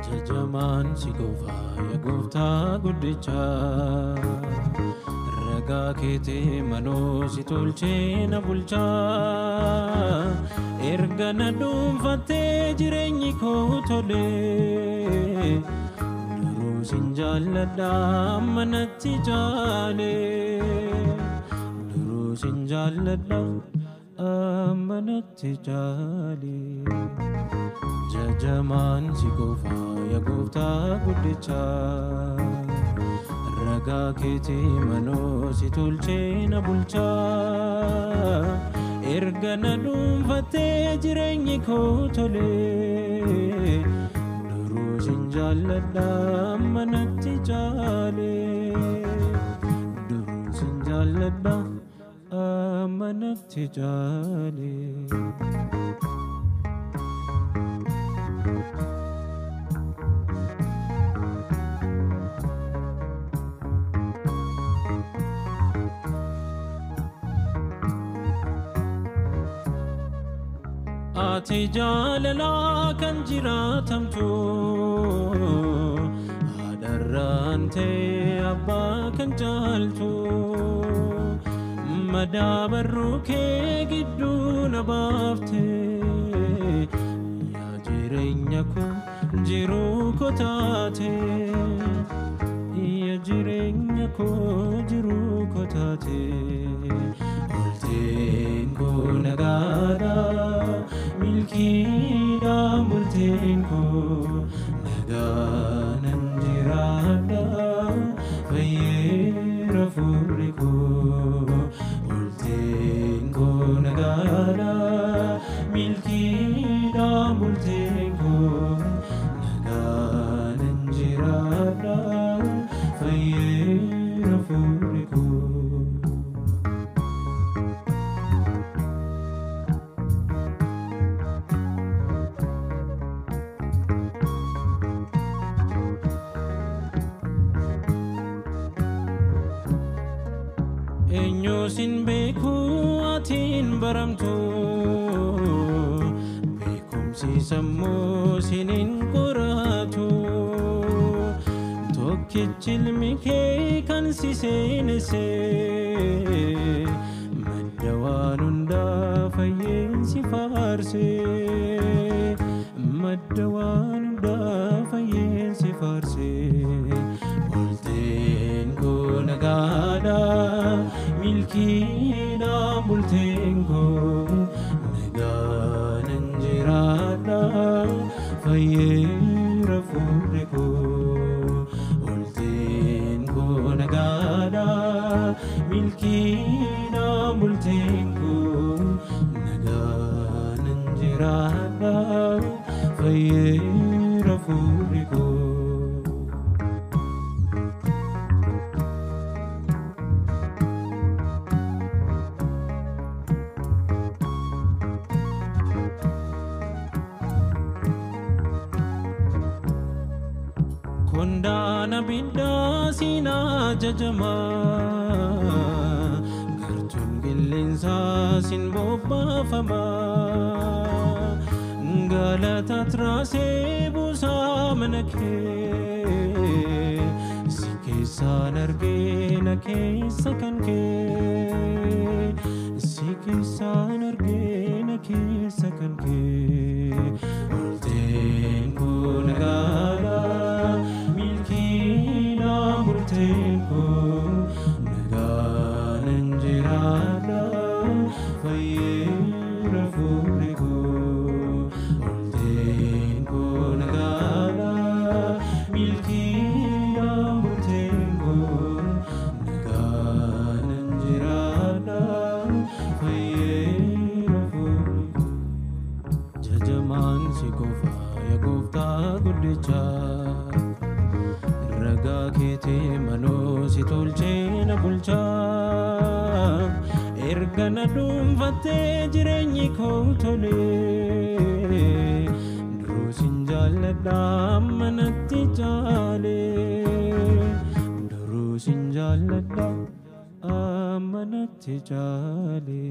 Jajamaan si qofaa yaa gooftaa guddichaa ragaa keetii manoo si tolchee na bulchaa erga na dhuunfattee jireenyi koo tolee duruu sin jaalladha amma natti jaalee duruu sin jaalladha amma natti jaalee. Jajamaan si qofaa yaa gooftaa guddichaa ragaa keetii manoo si tolchee na bulchaa erga na dhuunfattee jireenyi koo tolee duruu sin jaalladha amma natti jaalee duruu sin jaalladha amma natti jaalee. Ati jaalalaa kan jiraatamtu haadharraan ta'e abbaa kan caaltu madaa barruu kee gidduu na baafte yaa jireenya koo jiruu koo taate yaa jireenya koo jiruu koo taate bulteen koo nagaadha. Milkiidhaan bulteen koo nagaanan jiraadha fayyeera fuulli koo bulteen koo nagaadha milkiidhaan bulteen koo nagaanan jiraadha fayyeera fuulli koo. Eenyu sin beeku atiin baramtu beekumsi sammuu sin hin qoratu tokkichi ilmi kee kan si seenesse madda waan hundaa fayyeen si faarse madda waan hundaa fayyeen si faarse bulteen koo nagaadha. Milkiidhaan bulteen koo nagaanan jiraadha fayyeera fuulli koo bulteen koo nagaadha milkiidhaan bulteen koo nagaanan jiraadha fayyeera fuulli koo. Kondaana biddaa siinaa jajamaa gartuun qilleensaa siin bobbaafamaa galata tiraasee buusaa mana kee si keessaan argee na keessa kan kee si keessaan argee na keessa kan kee bulteen koo nagaadha. Milkiidhaan bulteen koo nagaanan jiraadha fayyeera fuulli koo bulteen koo nagaadha milkiidhaan bulteen koo nagaanan jiraadha fayyeera fuulli koo. Jajamaan si qofaa yaa gooftaa guddichaa ragaa keetii manoo si tolchee na bulchaa erga na dhuunfattee jireenyi koo tolee duruu sin jaalladha amma natti caale. Duruu sin jaalladha amma natti caale.